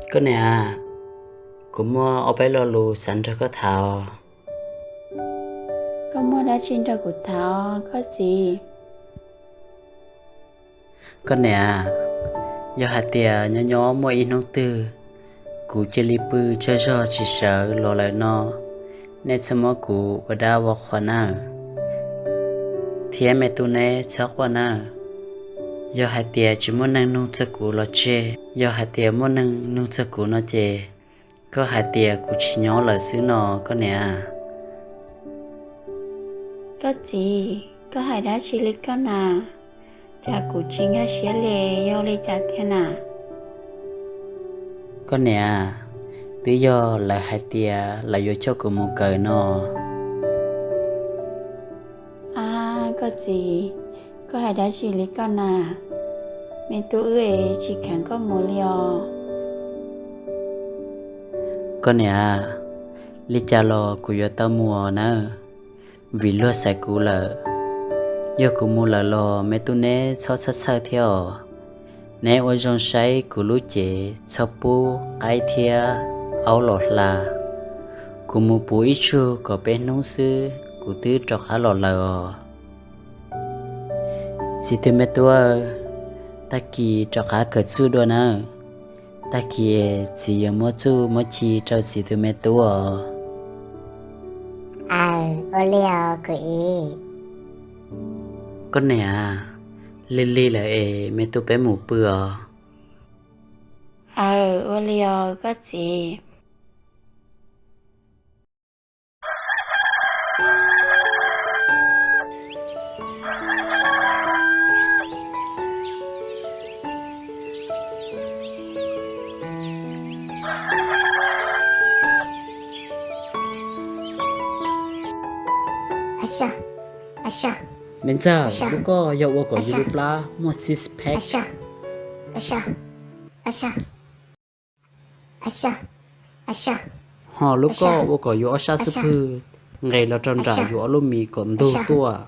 Koj niam, kuv muaj ob peb lo lus xav nrog koj tham. Koj muaj dab tsi nrog kuv tham, koj txiv? Koj niam, yog hais tias nyob nyob muaj ib hnub twg kuv cia li pw tsaug zog tsis sawv los lawm no, nej txhob muab kuv ua dab ua qhua nawb, thiab me tub neb txhob quaj nawb. Yog hais tias tsis muaj neeg nug txog kuv los tseg, yog hais tias muaj neeg nug txog kuv no ces koj hais tias kuv tsis nyob lawm xwb no, koj niam. Koj txiv, koj hais dab tsi li koj na? Cas kuv tsis nkag siab li, yog li cas tiag na? Koj niam, twb yog lawv hais tias lawv yuav coj kuv mus kawm no. Ab, koj txiv, koj hais dab tsi li koj na? Me tub wb tsis kheev koj mus li os. Koj niam, li cas los kuv yuav tau mus nawb, vim luag xaiv kuv lawm. Yog kuv mus lawm los me tub neb txhob txhawj txhawj thiab os. Neb ua zoo saib kuv lub cev txhob pub qaib thiab aub los hla. Kuv mus puv ib tsug kaum peb hnub xwb kuv twb rov qab los lawm os. Txiv tus me tub, tag kis rov qab kawm txuj dua nawb. Tag kis txiv yuav muab txuj muab ci rau txiv tus me tub os. Aw, ua li os kuv txiv. Koj niam, lig lig lawm es me tub peb mus pw os. Aw, ua li os koj txiv. Me ntxawg, lub koj yog ua kom yus lub plab muaj six pack, ho lub koj ua kom yus ob sab xub pwg nqes los rau nram yus ob lub mis kom ntug tuaj.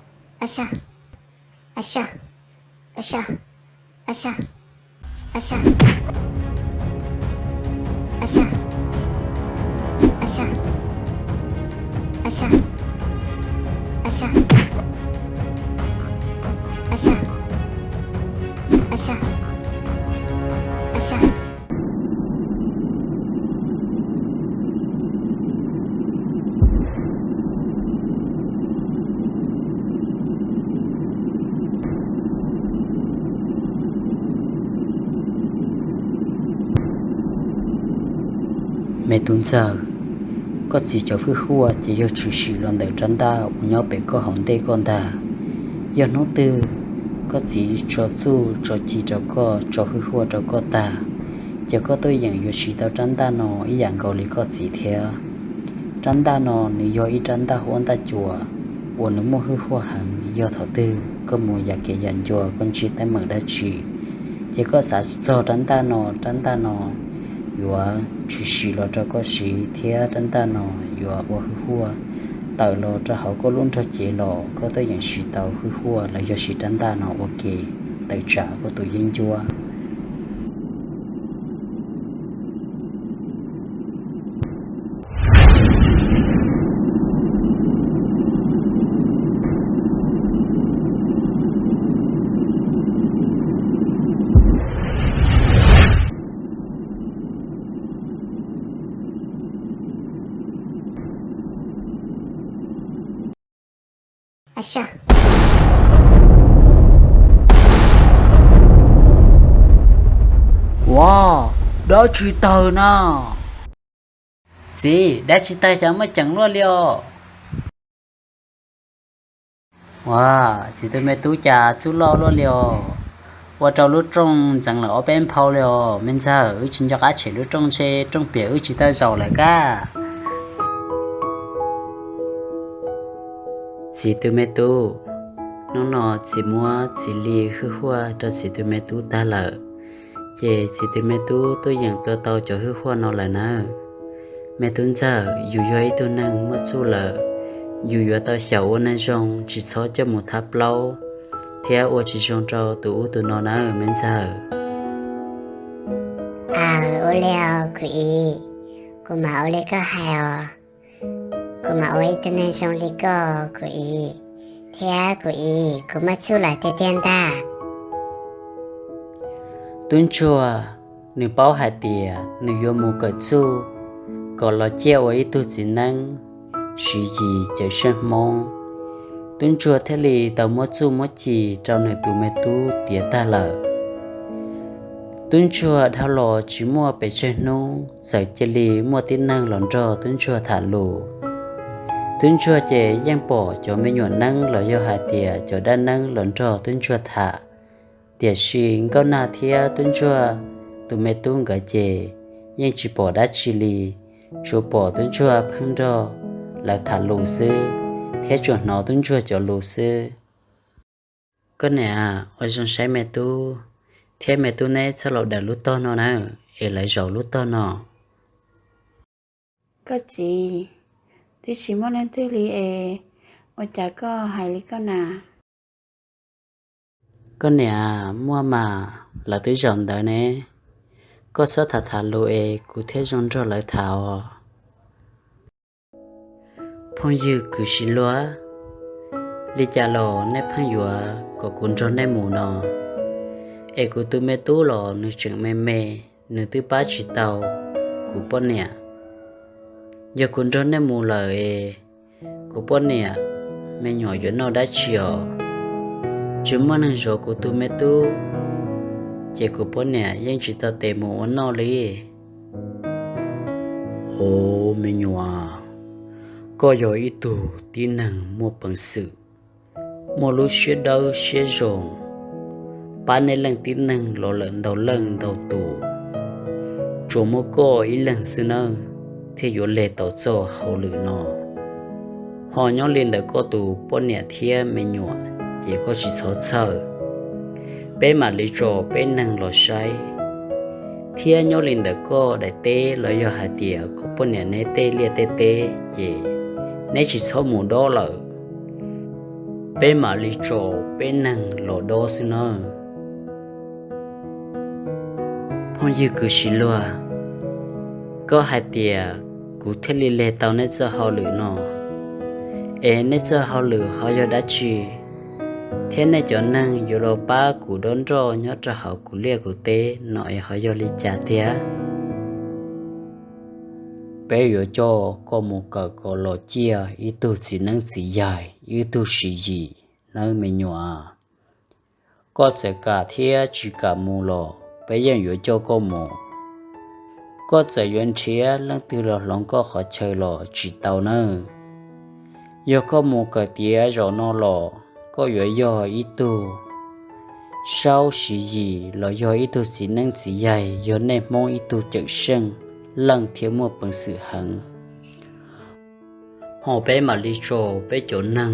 Me tub ntxawg, koj txiv cov hwj huaj ces yog tshwm sim los ntawm rab ntaj uas nyob pem koj hauv ntej koj ntag. Yog hnub twg koj txiv tso txuj tso ci rau koj, tso hwj huaj rau koj tag, ces koj tuaj yeem yuav siv tau rab ntaj no ib yam nkaus li koj txiv thiab. Rab ntaj no nws yog ib rab ntaj huab ntaj cua uas nws muaj hwj huaj heev. Yog thaum twg koj mus yam kev yam ncua koj ntsib teeb meem dab tsi, ces koj xav txog rab ntaj no, rab ntaj no yuav tshwm sim los rau koj siv thiab rab ntaj no yuav ua hwj huaj tawm los rau hauv koj lub nrog cev los koj tuaj yeem siv tau hwj huaj los yog siv rab ntaj no ua ke tawm tsam koj tus yeeb ncuab. Ua, dab tsi tawg na? Txiv, dab tsi tawg cas muaj ceem luaj li os? Ua, txiv tus me tub cas txuj loj luaj li os. Ua rau lub rooj ntxeev lawm ob peb nphau li os. Me ntxawg, wb tsis nco qab tshem lub rooj ntshe rooj piam wb tsis tau zaum lawm kab. Txiv tus me tub, hnub no txiv muab txiv li hwj huaj rau txiv tus me tub tag lawm, ces txiv tus me tub tuaj yeem tua tau cov hwj huaj no lawm nawb. Me tub ntxawg, yus yog ib tug neeg muaj txuj lawm, yus yuav tau xyaum ua neeg zoo, tsis txhob coj mus thab plaub thiab ua tsis zoo rau tus ub tus no nawb me ntxawg. Aws, ua li os kuv i, kuv mam ua li koj hais os. Kuv mam ua ib tug neeg zoo li koj kuv i, thiab kuv i, kuv muaj txuj lawm tiag tiag ntag. Tub ntsuag nws paub hais tias nws yuav mus kawm txuj kom los ciaj ua ib tug txiv neeb siv yim cawm seej Hmoob. Tub ntsuag thiaj li tau muab txuj muab ci rau nws tus me tub tiav tag lawm. Tub ntsuag dhau los tsis muaj pes tsawg hnub txawm cia li muaj tib neeg los nrog tub ntsuag tham lus. Tub ntsuag ces yeej pom cov me nyuam neeb los yog hais tias cov dab neeb los nrog tub ntsuag tham, tiam sis Nkauj Nag thiab tub ntsuag tus me tub nkawd ces yeej tsis pom dab tsi li, tsuas pom tub ntsuag pheej nrog lawv tham lus xwb, thiab tsuas hnov tub ntsuag cov lus xwb. Koj niam, ua zoo saib me tub thiab me tub neb txhob los daws lub tog no na, es lawv zaum lub tog no. Koj txiv, twb tsis muaj leej twg li es ua cas koj hais li koj na? Koj niam, muaj mas, lawv twb zaum ntawd ne. Koj txhob tham tham lus es kuv thiaj zoo nrog lawv tham os. Phooj ywg Kwv Siv Luag, li cas los nej pheej yuav kom kuv nrog nej mus no? Es kuv tus me tub los nws tseem me me, nws twb pab tsis tau kuv poj niam. Yog kuv nrog nej mus lawm es kuv poj niam me nyuam yuav noj dab tsi os? Tsis muaj neeg zov kuv tus me tub, ces kuv poj niam yeej tsis tau tes mus ua noj li. Os me nyuam, koj yog ib tug tib neeg muaj peev xwm, muaj lub siab dawb siab zoo, pab nej leej tib neeg los lawm ntau leej ntau tus. Tsuas muaj koj ib leeg xwb nawb thiaj yuav leg tau txoj hauj lwm no. Ho nyob li ntawm koj tus poj niam thiab me nyuam ces koj tsis txhob txhawj, peb mam li tso peb neeg los saib. Thiab nyob li ntawm koj daim teb los yog hais tias koj poj niam neb tej liaj tej teb ces neb tsis txhob mus dob lawm, peb mam li tso peb neeg los dob xwb nawb. Phooj ywg Kwv Siv Luag, koj hais tias kuv thiaj li leg tau nej txoj hauj lwm no, es nej txoj hauj lwm ho yog dab tsi? Thiab nej cov neeg yuav los pab kuv dob nroj nyob rau hauv kuv liaj kuv teb no es ho yog li cas tiag? Peb yuav coj koj mus kawm kom los ciaj ib tug txiv neeb txiv yaig ib tug siv yim nawb me nyuam. Koj txawm kam thiab tsis kam mus los peb yeej yuav coj koj mus. Koj txawm yuav nrhiav leej twg los hloov koj qhov chaw los tsis tau nawb. Yog koj mus kawm tiav zaum no los koj yuav yog ib tug saub siv yim los yog ib tug txiv neeb txiv yaig, yog nej Hmoob ib tug cawm seej leej thiab muaj peev xwm heev. Ho peb mam li tso peb cov neeg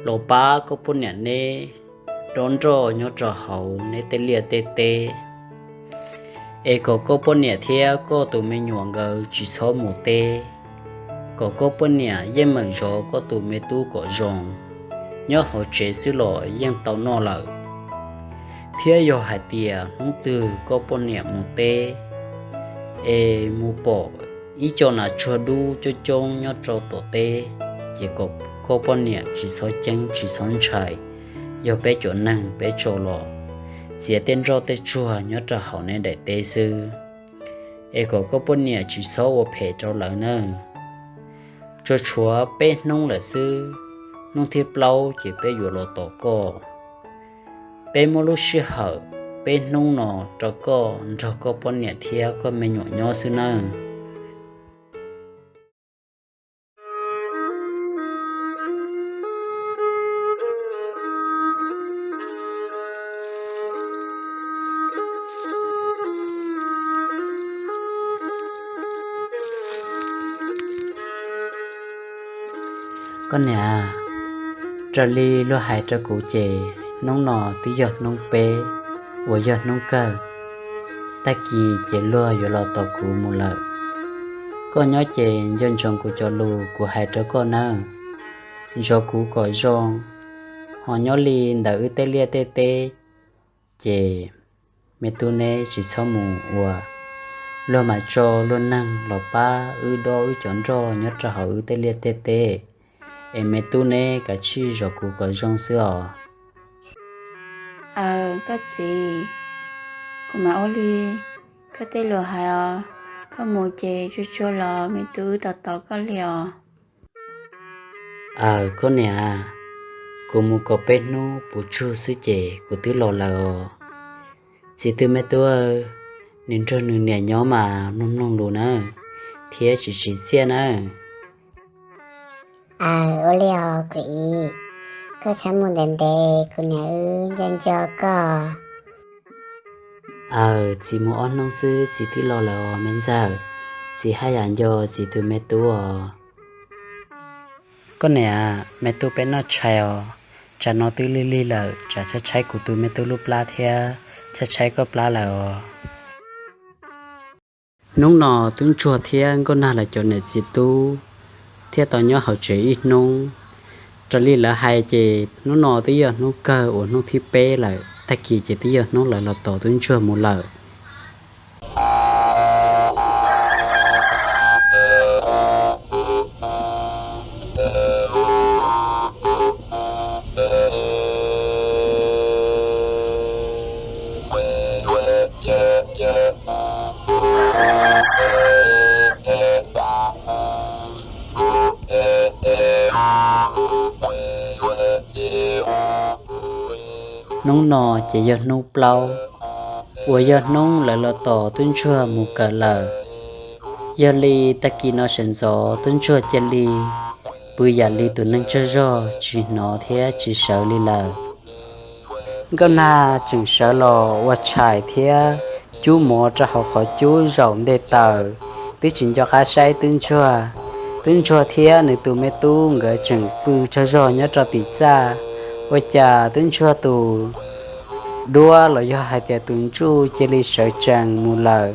los pab koj poj niam neb dob nroj nyob rau hauv neb tej liaj tej teb, es kom koj poj niam thiab koj tus me nyuam nkawd tsis txhob mus teb, kom koj poj niam yeej meem zov koj tus me tub kom zoo, nyob hauv tsev xwb los yeej tau noj lawm. Thiab yog hais tias hnub twg koj poj niam mus teb es mus pom ib co nas tsuag dub coob coob nyob rau tom teb, ces kom koj poj niam tsis txhob ceeb tsis txhob ntshai. Yog peb cov neeg peb tso los txiav tej nroj tej tsuag nyob rau hauv neb daim teb xwb, es kom koj poj niam tsis txhob ua phem rau lawv nawb. Tsuas tshuav peb hnub lawm xwb, hnub thib plaub ces peb yuav los tom koj. Peb muab lub sij hawm peb hnub no rau koj nrog koj poj niam thiab koj me nyuam nyob xwb nawb. Koj niam, raws li luag hais rau kuv ces hnub no twb yog hnub peb uas yog hnub kawg. Tag kis ces luag yuav los tos kuv mus lawm. Koj nyob ces nco ntsoov kuv cov lus kuv hais rau koj nawb. Zov kuv kom zoo, ho nyob li ntawm wb tej liaj tej teb ces me tub neb tsis txhob mus ua luag mam tso luag neeg los pab wb dob wb cov nroj nyob rau hauv wb tej liaj tej teb. Es me tub neb kav tsij zov kuv kom zoo xwb os. Aws, koj txiv, kuv mam ua li koj tej lus hais os. Koj mus ces tsuag tsuag los, me tub wb tos tos koj li os. Aws, koj niam, kuv mus kaum peb hnub puv tsug xwb ces kuv twb los lawm os. Txiv tub me tub, nws nrog nws niam nyob mas mloog mloog lus nawb, thiab tsis tsim txiaj nawb. Aws, ua li os kuv txiv, koj txhob mus ntev ntev, kuv niam wb nco nco koj. Aws, txiv mus ob hnub xwb txiv twb los lawm os me ntxawg, txiv haj yam nco txiv tus me tub os. Koj niam, me tub peb noj tshais os, tsam no twb lig lig lawm, tsam tshaib tshaib kuv tus me tub lub plab thiab tshaib tshaib koj plab lawm os. Hnub no tub ntsuag thiab nkauj nag lawv cov niam txiv tub thiaj tau nyob hauv tsev ib hnub. Raws li lawv hais ces hnub no twb yog hnub kawg uas hnub thib peb lawm, tag kis ces twb yog hnub lawv los tos tub ntsuag mus lawm. Hnub no ces yog hnub plaub uas yog hnub lawv los tos tub ntsuag mus kawm lawm. Yog li tag kis no sawv ntxov tub ntsuag cia li pw yam li tus neeg tsaug zog, tsis hnov thiab tsis sawv li lawm. Nkauj nag tseem sawv los ua tshais thiab cub mov rau hauv qhov cub zaum ntej taws, twb tsis nco qab saib tub ntsuag. Tub ntsuag thiab nws tus me tub nkawd tseem pw tsaug zog nyob rau tim txaj. Ua cas tub ntsuag tus duab los yog hais tias tus ntsuj cia li sawv tsees mus lawm.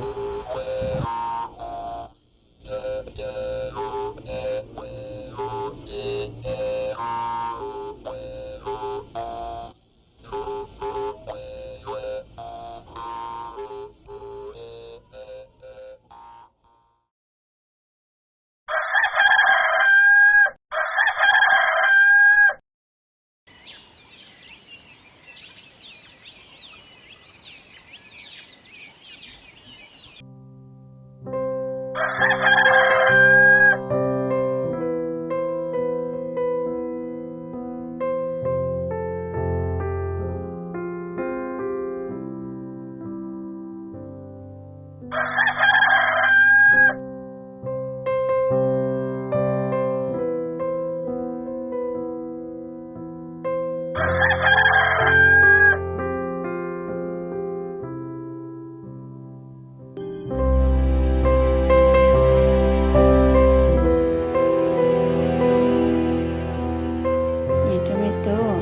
Niam tus me tub,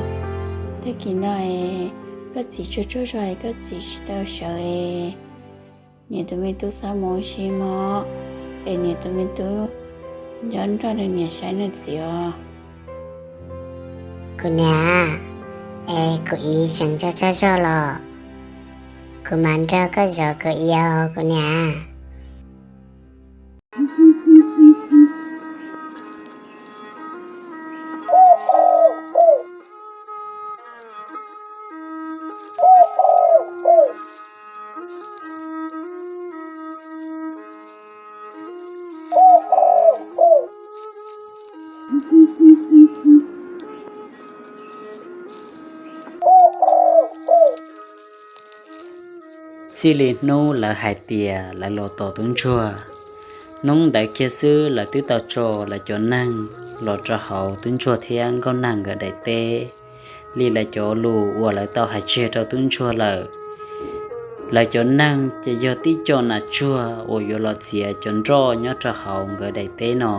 tag kis no es koj txiv tsaug tsaug zog es koj txiv tsis tau sawv es, niam tus me tub txhob mus ua si mog, es niam tus me tub nco nrog nws niam saib nws txiv os. Kuv niam, es kuv txiv tseem tsaug tsaug zog los, kuv mam nrog koj zov kuv txiv os kuv niam. Txij li hnub lawv hais tias lawv los tos tub ntsuag, hnub ntawd kiag xwb lawv twb tau tso lawv cov neeg los rau hauv tub ntsuag thiab nkauj nag nkawd daim teb li lawv cov lus uas lawv tau hais tseg rau tub ntsuag lawm. Lawv cov neeg ces yog tib co nas tsuag uas yuav los txiav cov nroj nyob rau hauv nkawd daim teb no.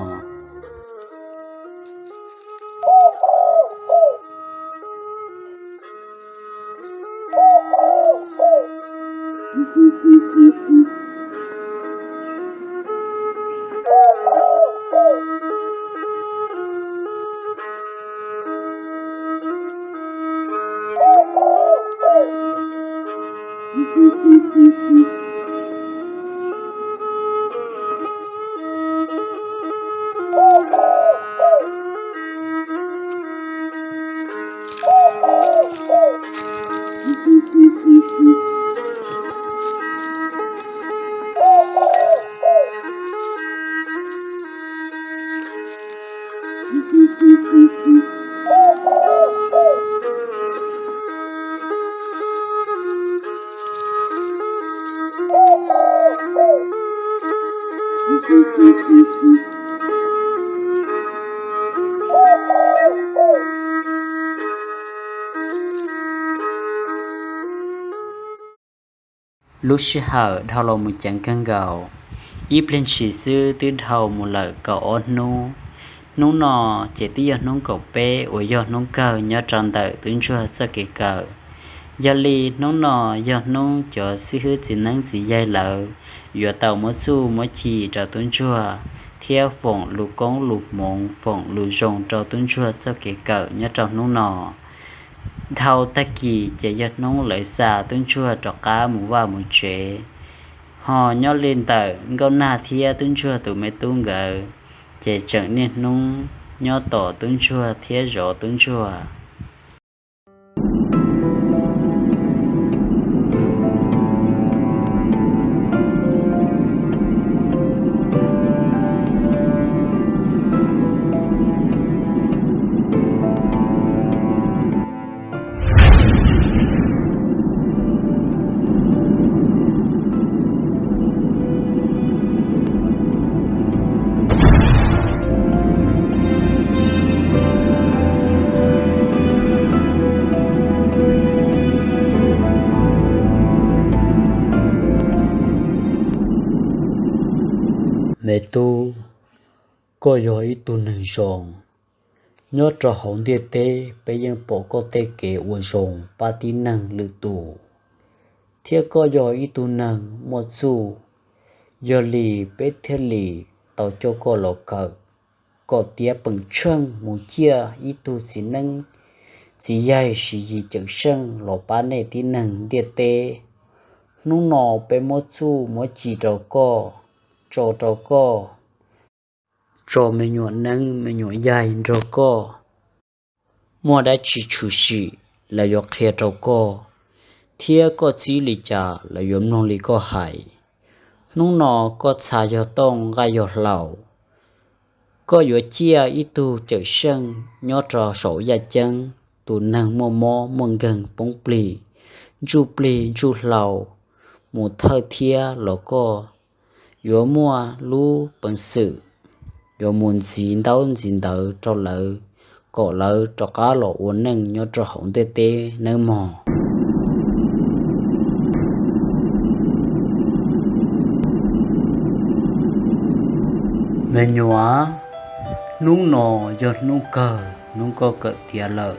Lub sij hawm dhau los mus ceev kawg nkaus, ib pliag ntshis xwb twb dhau mus lawm kaum ob hnub. Hnub no ces twb yog hnub kaum peb uas yog hnub kawg nyob rau ntawm tub ntsuag txoj kev kawm. Yog li hnub no yog hnub cov xib hwb txiv neeb txiv yaig lawv yuav tau muab txuj muab ci rau tub ntsuag thiab foom lus koob lus hmoov foom lus zoo rau tub ntsuag txoj kev kawm nyob rau hnub no. Dhau tag kis ces yog hnub lawv xa tub ntsuag rov qab mus vaj mus tsev. Ho nyob li ntawm Nkauj Nag thiab tub ntsuag tus me tub nkawd, ces tseem niaj hnub nyob tos tub ntsuag thiab zov tub ntsuag. Me tub, koj yog ib tug neeg zoo. Nyob rau hauv ntiaj teb peb yeej pom koj tej kev ua zoo pab tib neeg lwm tus, thiab koj yog ib tug neeg muaj txuj. Yog li peb thiaj li tau coj koj los kawm kom tiav peem tsheej mus ciaj ib tug txiv neeb txiv yaig siv yis cawm seej los pab nej tib neeg ntiaj teb. Hnub no peb muab txuj muab ci rau koj, tso rau koj, tso me nyuam neeb me nyuam yaig nrog koj. Muaj dab tsi tshwm sim lawv yuav qhia rau koj, thiab koj txib li cas lawv yuav mloog li koj hais. Hnub no koj txha yog tooj nqaij yog hlau, koj yuav ciaj ib tug cawm seej nyob rau saum yaj ceeb, tus neeg muaj mob muaj nkeeg poob plig, ntsuj plig ntsuj hlau, mus thawj thiab los koj yuav muaj lub peev xwm yuav mus ntxiv ntaub ntxiv ntawv rau lawv, kom lawv rov qab los ua neej nyob rau hauv ntiaj teb nawb mog. Me nyuam, hnub no yog hnub kawg hnub koj kawm tiav lawm.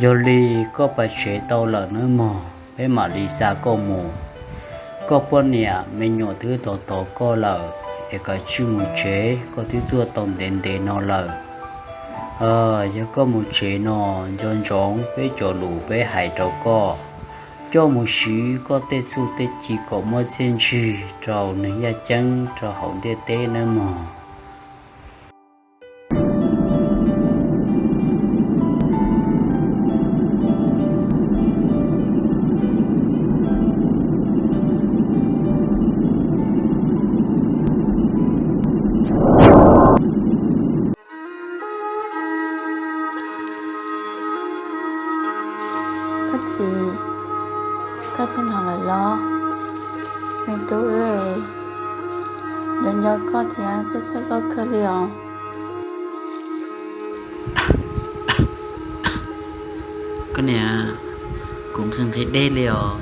Yog li koj pais tsev tau lawm nawb mog, peb mam li xa koj mus. Koj poj niam me nyuam twb tos tos koj lawm, es koj tsij mus tsev, koj twb tuaj tau ntev ntev no lawm. Yog koj mus tsev no, nco ntsoov peb cov lus peb hais rau koj, coj mus siv koj tej txuj tej ci kom muaj txiaj ntsig rau neeg yaj ceeb rau hauv ntiaj teb nawb mog. Koj txiv, koj twb hnov lawm los? Me tub wb nco nco koj thiab txhawj txhawj koj kawg li os. Koj niam, kuv nqhis nqhis dej li os,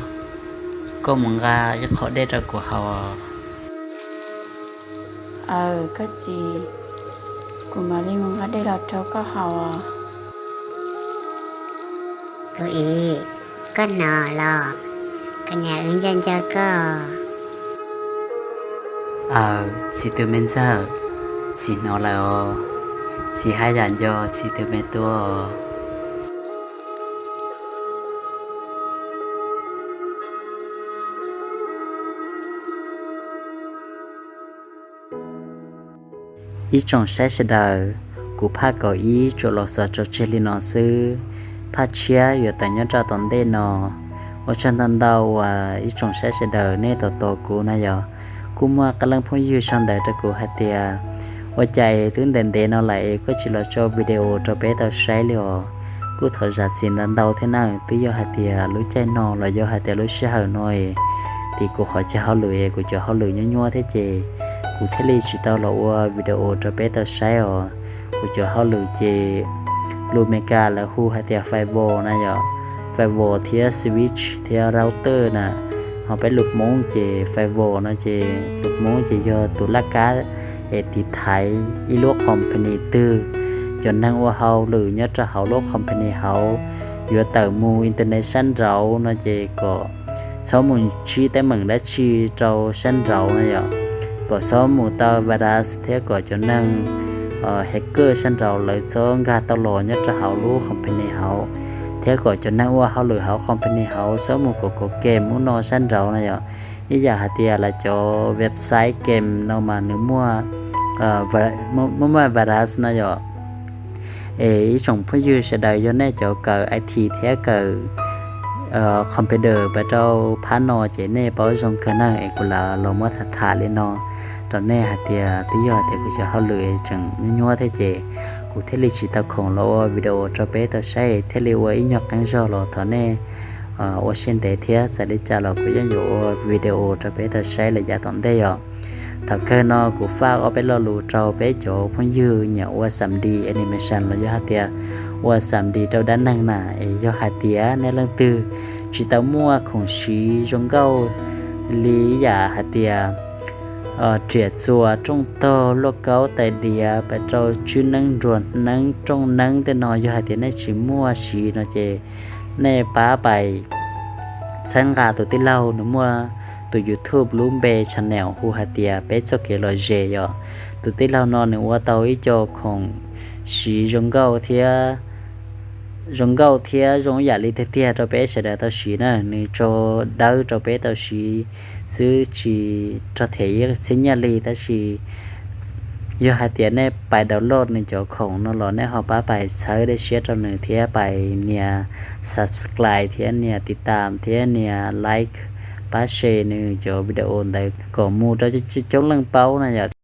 koj mus nqa ib qho dej rau kuv haus. Aws koj txiv, kuv mam li mus nqa dej los rau koj haus os. Kuv ib, koj hnov los? Kuv niam wb nco nco koj. Aws txiv tus me ntxawg, txiv hnov lawm os. Txiv haj yam nco txiv tus me tub. Ib tsoom saib sawv daws, kuv phaj kaum ib tsuas los xaus tso tseg li no xwb. Phaj tshiab yuav tawm nyob rau tom ntej no. Ua tsaug ntau ntau uas ib tsoom saib sawv daws nej tos tos kuv no yog kuj muaj qee leej phooj ywg sau ntawv rau kuv hais tias ua cas es twb ntev ntev no lawm es koj tsis los tso video rau peb tau saib li os. Kuj thov zam txim ntau ntau thiab na, twb yog hais tias lub caij no los yog hais tias lub sij hawm no es tim kuv qhov chaw hauj lwm es kuv cov hauj lwm nyuaj nyuaj thiab ces kuv Kuv thiaj li tsis tau los ua video rau peb tau saib os. Kuv cov hauj lwm ces lus Meskas lawv hu hais tias firewall na yom, firewall thiab switch thiab router na. Ho peb lus Hmoob ces firewall no ces lus Hmoob ces yog tus laj kab es tiv thaiv ib lub company twg. Cov neeg ua hauj lwm nyob rau hauv lub company hauv yuav tawm mus internet sab nraud no ces kom txhob mus ntsib teeb meem dab tsi rau sab nraud na yom, kom txhob mus tau virus thiab kom cov neeg hacker sab nraud lawv txhob nkag tau los nyob rau hauv lub company hauv, thiab kom cov neeg ua hauj lwm hauv company hauv txhob mus kov kov game ub no sab nraud na yom. Ib yam hais tias lawv cov website game no mas nws muaj, muaj muaj virus na yom. Es ib tsoom phooj ywg sawv daws yog nej cov kawm I T thiab kawm computer pab rau phab no ces nej paub zoo kawg na, es kuv lam los muab tham tham li no rau nej hais tias twb yog tias kuv cov hauj lwm tseem nyuaj nyuaj thiab ces kuv thiaj li tsis tau khoom los ua video rau peb tau saib thiaj li ua ib nyuag qeeb zog los thov nej ua siab ntev thiab txawm li cas los kuv yeej yuav ua video rau peb tau saib lawm yav tom ntej yom. Thaum kawg no kuv faj ob peb lo lus rau peb cov phooj ywg nyiam ua xam D animation los yog hais tias ua xam D rau dab neeg na, es yog hais tias nej leej twg tsis tau muaj khoom siv zoo nkauj li yam hais tias riam txuas rooj tog luaj kaub tais diav pais rau tswb neeb nruas neeb rooj neeb tej no, yog hais tias nej tsis muaj siv no ces nej pab pais txhawb nqa tus tij laug nws muaj tus YouTube lub npe channel hu hais tias peb txoj kev lom zem yom. Tus tij laug no nws ua tau ib co khoom siv zoo nkauj thiab zoo nkauj thiab zoo yam li tiag tiag rau peb sawv daws tau siv na. Nws tso dawb rau peb tau siv xwb tsis rog them ib txhiab nyiaj li, tab sis yog hais tias nej pais download nws cov khoom no los nej ho pab pais txhawb dej siab rau nws thiab pais nias subscribe thiab nias tiv tam thiab nias like, pab share nws cov video ntawd kom mus rau coob leej paub na yom.